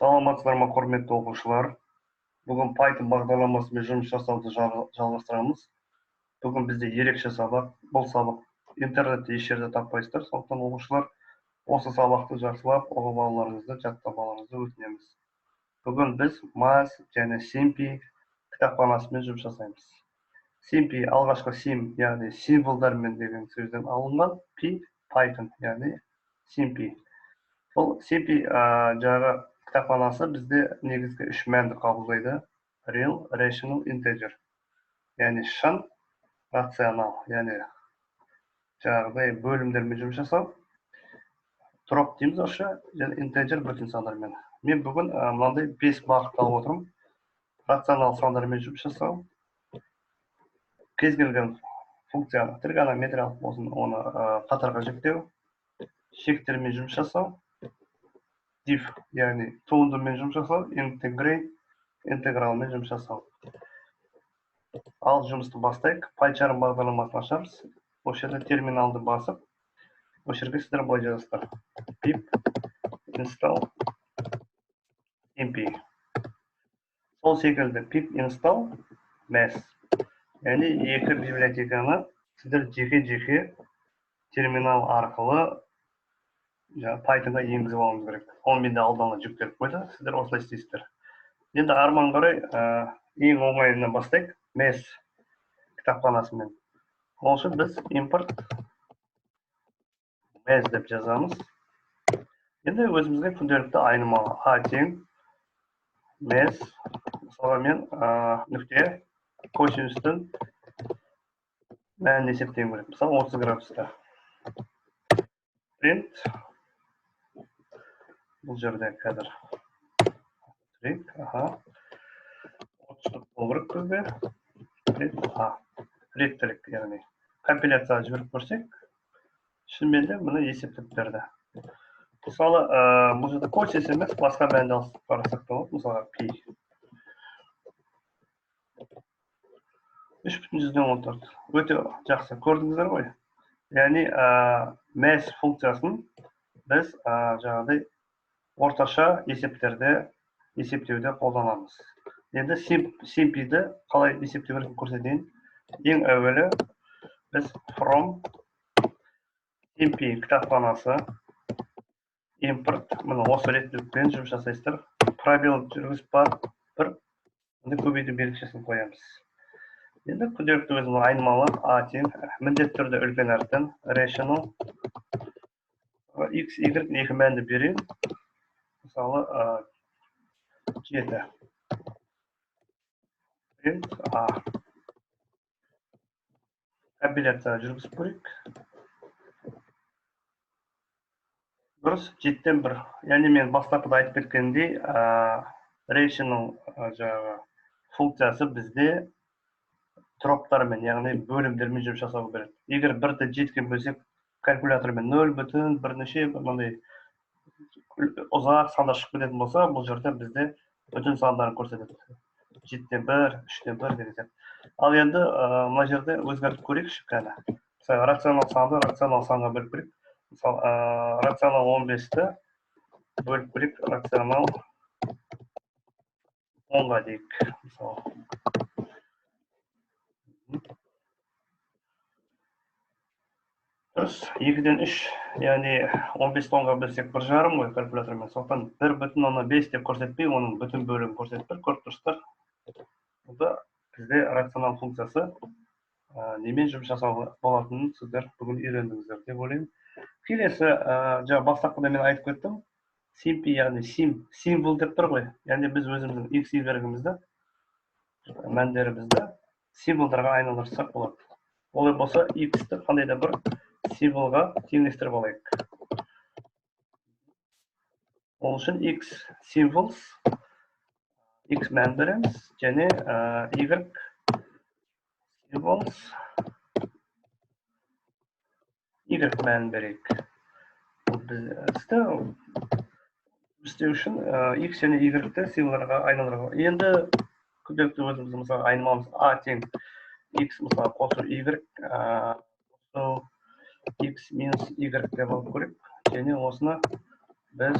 Саламатсыздар ма, құрметті оқушылар. Бүгін Python бағдарламасымен жұмыс жасауды жалғастырамыз. Бүгін бізде ерекше сабақ. Бұл сабақ интернетте еш жерде таппайсыздар. Сондықтан оқушылар осы сабақты жақсылап оқып алуларыңызды, жаттап алуларыңызды өтінеміз. Бүгін біз Math және SymPy кітапханасымен жұмыс жасаймыз. SymPy алғашқы сим, яғни символдармен деген сөзден алынған, P Python, яғни SymPy. Бұл SymPy жағы кітапханасы бізде негізгі үш мәнді қабылдайды. Real, rational, integer. Яғни шын, рационал, яғни жаңағыдай бөлімдермен жұмыс жасау. Дроп дейміз орысша, және integer бүтін сандармен. Мен бүгін мынандай 5 бағытты алып отырмын. Рационал сандармен жұмыс жасау. Кез келген функцияны, тригонометриялық болсын, оны қатарға жіктеу, шектермен жұмыс жасау, diff, яғни туындымен жұмыс жасау, integrate, интегралмен жұмыс жасау. Ал жұмысты бастайық. PyCharm бағдарламасын ашамыз. Осы жерде терминалды басып, осы жерге сіздер былай жазасыздар: pip install mp. Сол секілді pip install math. Яғни екі библиотеканы сіздер жеке-жеке терминал арқылы Pythonға енгізіп алуыңыз керек. Оны менде алдын ала жүктеліп қойды. Сіздер осылай істейсіздер. Енді арман қарай, ең оңайынан бастайық. Math кітапханасымен. Ол үшін біз import math деп жазамыз. Енді өзімізге күнделікті айнымалы а тең math, мысалға мен нүкте косинустың мәнін есептеуім керек. Мысалы 30 градуста. Print бұл жерде қазір аха 34 болу керек бізде. Print а реттілік, яғни компиляцияға жіберіп көрсек, шынымен де мұны есептеп берді. Мысалы, бұл жерде косинус емес, басқа мәнді алып қарасақ та болады. Мысалға пи 3,14. Өте жақсы, көрдіңіздер ғой. Яғни math функциясын біз жаңағыдай орташа есептерде есептеуде қолданамыз. Енді SymPy-ді қалай есептеу керектігін көрсетейін. Ең әуелі біз from SymPy кітапханасы импорт, міне осы реттілікпен жұмыс жасайсыздар. Пробел жүргізіп барып бір міне көбейту белгішесін қоямыз. Енді күнделікті өзіміздің айнымалы а тең міндетті түрде үлкен әріптен rational x, y екі мәнді берейін. Мысалы, 7. Print a. Компиляция жүргізіп көрейік. Дұрыс, 7-тен 1. Яғни мен бастапқыда айтып кеткендей, rational жаңағы функциясы бізде дроптармен, яғни бөлімдермен жұмыс жасау керек. Егер бірді жетіге бөлсек, калькулятормен нөл бүтін бірнеше мынандай ұзақ сандар шығып кететін болса, бұл жерде бізде бүтін сандарын көрсетеді. 7-тен 1, 3-тен 1 деген сияқты. Ал енді мына жерде өзгертіп көрейікші кәні. Мысалы, рационал санды рационал санға бөліп көрейік. Мысалы, рационал 15-ті бөліп көрейік, рационал 10-ға дейік. Мысалы, дұрыс, 2-ден 3, яғни 15-ті 10-ға бөлсек 1,5 ғой калькулятормен. Сондықтан 1,5 деп көрсетпей, оның бүтін бөлігін көрсетіп тұр, көріп тұрсыздар. Бұл да бізде рационал функциясы немен жұмыс жасауға болатынын сіздер бүгін үйрендіңіздер деп ойлаймын. Келесі, жаңа бастапқыда мен айтып кеттім, SymPy, яғни символ деп тұр ғой. Яғни біз өзіміздің x, y-імізді, мәндерімізді символдарға айналдырсақ болады. Олай болса, x-ті қандай да бір символға теңдестіріп алайық. Ол үшін x symbols, x мән береміз және y symbols, y мән берейік. Бұл бізді істеу үшін x және y-ті символдарға айналдыруға. Енді күнделікті өзіміздің мысалы айнымалымыз а тең x мысалы қосу y, қосу x минус y деп алып көрейік. Және осыны біз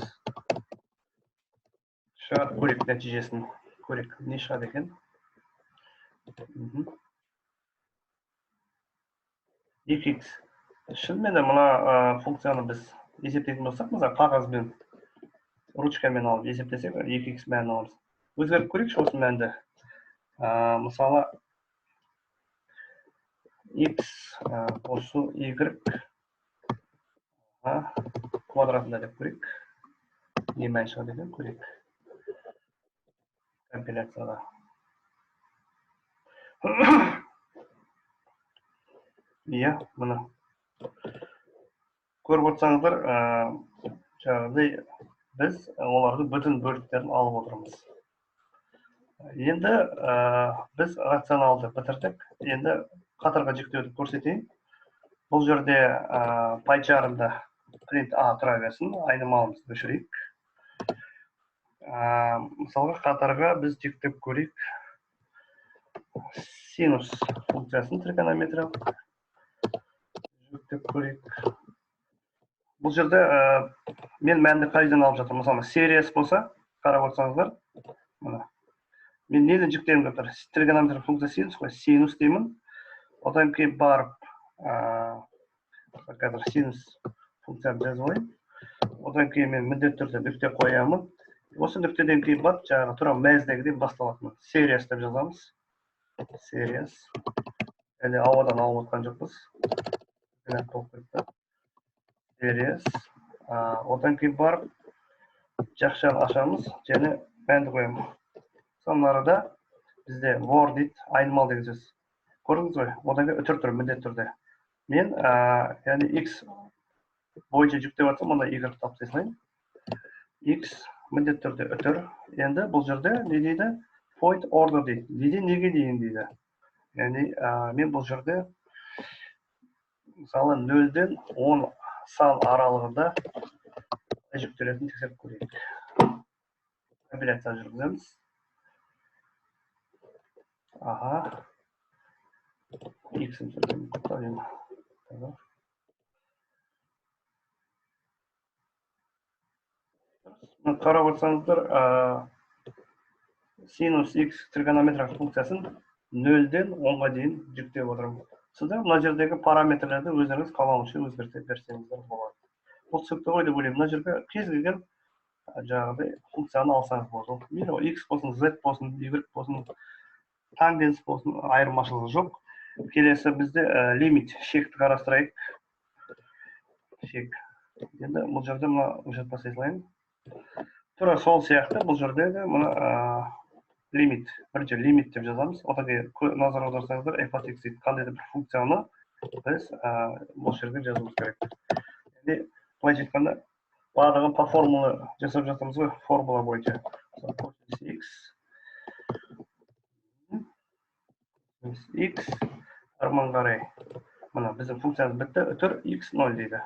Шығарып көрейік нәтижесін. Көрейік, не шығады екен. 2х. Шынымен де мына функцияны біз есептейтін болсақ, мысалы қағазбен, ручкамен алып есептесек, 2х мәнін аламыз. Өзгертіп көрейікші осы мәнді. Мысалы, x қосу y квадратында деп көрейік. Не мән шығады екен, көрейік. Компиляцияда. Иә, мына. Көріп отырсаңыздар, жаңағыдай біз олардың бүтін бөліктерін алып отырмыз. Енді біз рационалды бітірдік. Енді қатарға жіктеуді көрсетейін. Бұл жерде PyCharm-да print A тұра берсін, айнымалымызды өшірейік. Мысалға қатарға біз жіктеп көрейік. Синус функциясын тригонометриялық жіктеп көрейік. Бұл жерде мен мәнді қай жерден алып жатырмын? Мысалы, сериясы болса, қарап отырсаңыздар, мына. Мен неден жіктегім келіп тұр? Тригонометриялық функция синус қой, синус деймін. Одан кейін барып, қазір синус функцияны жазып алайын. Одан кейін мен міндетті түрде нүкте қоямын. Осы нүктеден кейін барып, жаңағы тура мәздегіден басталатын сериясы деп жазамыз. Серияс. Және ауадан алып отқан жоқпыз. Серияс. Одан кейін барып жақшаны ашамыз және мәнді қоямыз. Соның арада бізде var дейді, айнымалы деген сөз. Көрдіңіз ғой, одан кейін үтір тұр міндетті түрде. Мен, яғни x бойынша жүктеп жатсам, онда y тапып тастай салайын. X міндетті түрде үтір. Енді бұл жерде не дейді? Point order дейді. Неден неге дейін дейді. Яғни, мен бұл жерде мысалы 0-ден 10 сан аралығында жүктелетінін тексеріп көрейік. Компиляция жүргіземіз. Аха. X-ін қарап отырсаңыздар, синус x тригонометриялық функциясын 0-ден 10-ға дейін жүктеп отырмын. Сіздер мына жердегі параметрлерді өздеріңіз қалауынша өзгерте берсеңіздер болады. Бұл түсінікті ғой деп ойлаймын. Мына жерге кез келген жаңағыдай функцияны алсаңыз болады. Мейлі ол x болсын, z болсын, y болсын, тангенс болсын, айырмашылығы жоқ. Келесі бізде лимит, шекті қарастырайық. Шек. Енді бұл жерде мына өшіріп тастай салайын. Тура сол сияқты бұл жерде де мына лимит, бірінші лимит деп жазамыз. Одан кейін назар аударсаңыздар, f от x дейді, қандай да бір функцияны біз бұл жерге жазуымыз керек. Яғни былайша айтқанда, барлығын по формула жасап жатырмыз ғой, формула бойынша. Косинус x, арман қарай. Мына біздің функциямыз бітті, үтір x 0 дейді.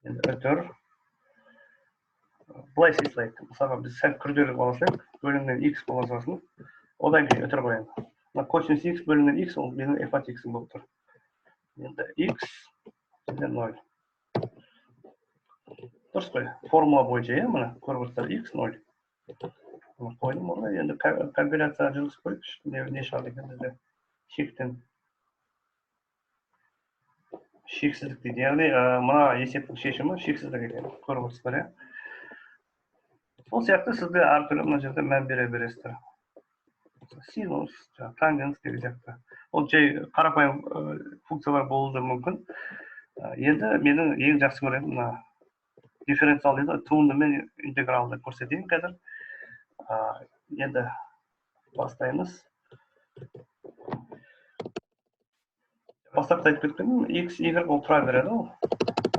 Енді үтір былай істей. Мысалға, біз сәл күрделі бола салайық, бөлінген x бола салсын. Одан кейін үтір қоямын. Мына косинус x бөлінген x, ол менің f от x-ім болып тұр. Енді x және 0. Дұрыс қой, формула бойынша, иә, мына көріп отырсыздар, x 0. Қойдым орнына, енді компиляция жүргізіп көрейікші, не шығады екен бізде шектен. Шексіздік дейді, яғни мына есептің шешімі шексіздік екен, көріп отырсыздар, иә. Сол сияқты сізде әртүрлі мына жерде мән бере бересіздер. Синус, тангенс деген сияқты. Ол жай қарапайым функциялар болуы да мүмкін. Енді менің ең жақсы көретін мына дифференциал дейді, туынды мен интегралды көрсетейін қазір. Енді бастаймыз. Бастапқыда айтып кеткенім, x, y ол тұра береді ол.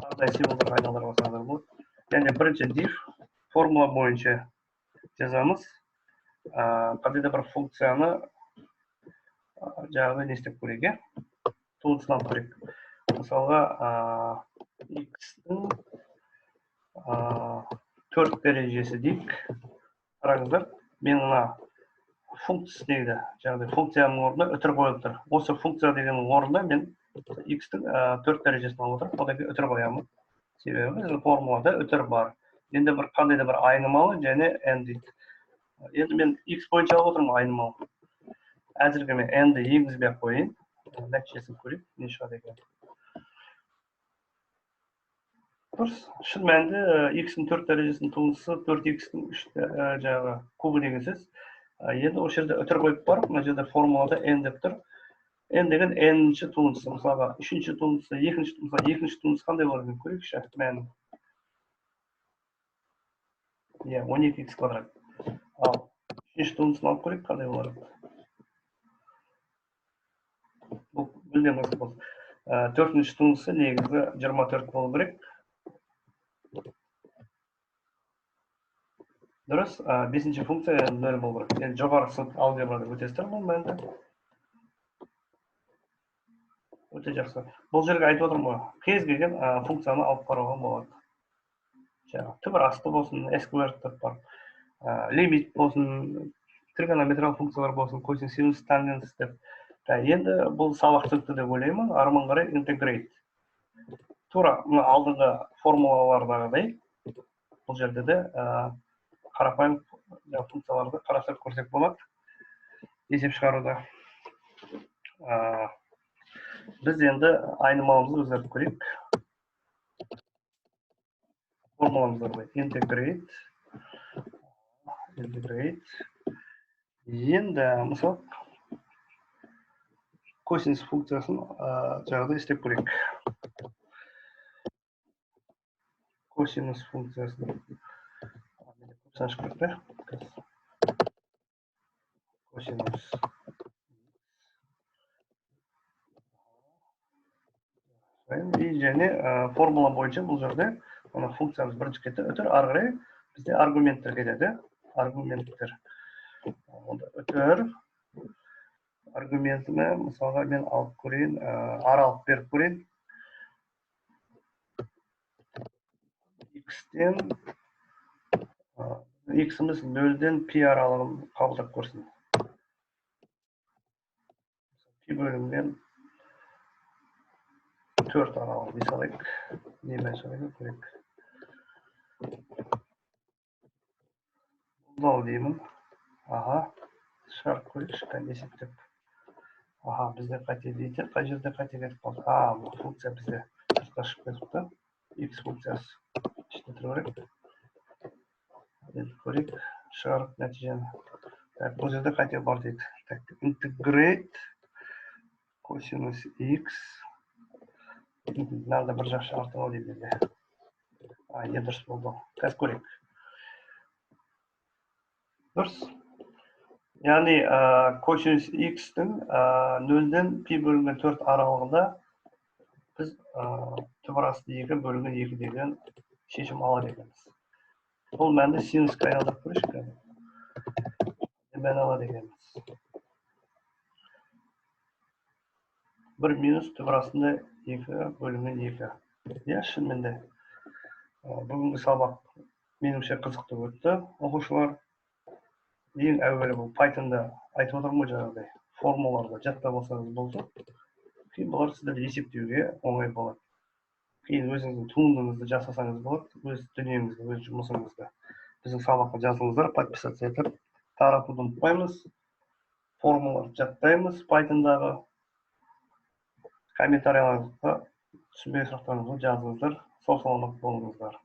Арнайы символдарға айналдырып алсаңыздар болады. Яғни бірінші diff формула бойынша жазамыз. Қандай да бір функцияны жаңағыдай не істеп көрейік, иә? Туындысын алып көрейік. Мысалға, x-тің 4 дәрежесі дейік. Қараңыздар, мен мына функция дейді, жаңағыдай функцияның орнына үтір қойылып тұр. Осы функция дегеннің орнына мен x-тің 4 дәрежесін алып отырмын, одан кейін үтір қоямын. Себебі біздің формулада үтір бар. Енді бір қандай да бір айнымалы және n дейді. Енді мен x бойынша алып отырмын айнымалы. Әзірге мен n-ді енгізбей ақ қояйын. Нәтижесін көрейік, не шығады екен. Дұрыс, шын мәнінде x-дің 4 дәрежесінің туындысы 4x-дің 3 жаңағы кубы деген сөз. Енді осы жерде үтір қойып барып, мына жерде формулада n деп тұр. N деген n-ші туындысы, мысалға 3-ші туындысы, екінші, мысалы екінші туындысы қандай болады екен көрейікші мәнін. Иә, 12x квадрат. Ал 3-ші туындысын алып көрейік, қандай болады. Бұл мүлдем қызық болды. 4-ші туындысы негізі 24 болу керек. Дұрыс, 5-ші функция 0 болу керек. Енді жоғарғы сынып алгебрада өтесіздер бұл мәнді. Өте жақсы. Бұл жерге айтып отырмын ғой, кез келген функцияны алып қарауға болады. Жаңағы түбір асты болсын, square деп бар, лимит болсын, тригонометриялық функциялар болсын, косинус, синус, тангенс деп. Енді бұл сабақ түсінікті деп ойлаймын. Арман қарай интегрейт. Тура мына алдыңғы формулалардағыдай бұл жерде де қарапайым функцияларды қарастырып көрсек болады есеп шығаруда. Біз енді айнымалымызды өзгертіп көрейік. Формуламызды былай интегрейт, интегрейт. Енді мысалы косинус функциясын жаңағыдай істеп көрейік. Косинус функциясын шығып кетті. Косинус. И және формула бойынша бұл жерде мына функциямыз бірінші кетті, үтір, ары қарай бізде аргументтер кетеді. Аргументтер. Онда үтір аргументіні мысалға мен алып көрейін, аралық беріп көрейін. X-тен x-іміз 0-ден π аралығын қабылдап көрсін. Π бөлінген 4 аралығы дей салайық. Не мән шығады көрейік. Бұлдау деймін. Аха, шығарып көрейікші, кәне есептеп. Аха, бізде қате дейді. Қай жерде қате кетіп қалды? А, бұл функция бізде сыртқа шығып кетіпті. X функциясы ішінде тұру керек. Енді көрейік, шығарып нәтижені. Так, бұл жерде қате бар дейді. Так, интегрейт косинус x. Мынада бір жақша артық ау деймін менде. А, не дұрыс болды. Қазір көрейік. Дұрыс. Яғни косинус x-тің 0-ден π бөлінген 4 аралығында біз түбір асты 2 бөлінген 2 деген шешім алады екенбіз. Бұл мәнді синусқа айналдырып көрейікші. Мән алады екенбіз. 1 минус түбір астында 2 бөлінген 2. Иә, шынымен де бүгінгі сабақ меніңше қызықты өтті, оқушылар. Ең әуелі бұл Pythonда айтып отырмын ғой жаңағыдай формулаларды жаттап алсаңыз болды. Кейін бұлар сіздерге есептеуге оңай болады. Кейін өзіңіздің туындыңызды жасасаңыз болады, өз дүниеңізді, өз жұмысыңызды. Біздің сабаққа жазылыңыздар, подписаться етіп, таратуды ұмытпаймыз. Формулаларды жаттаймыз Pythonдағы. Комментарияларыңызға түсінбеген сұрақтарыңызды жазыңыздар. Сау саламат болыңыздар.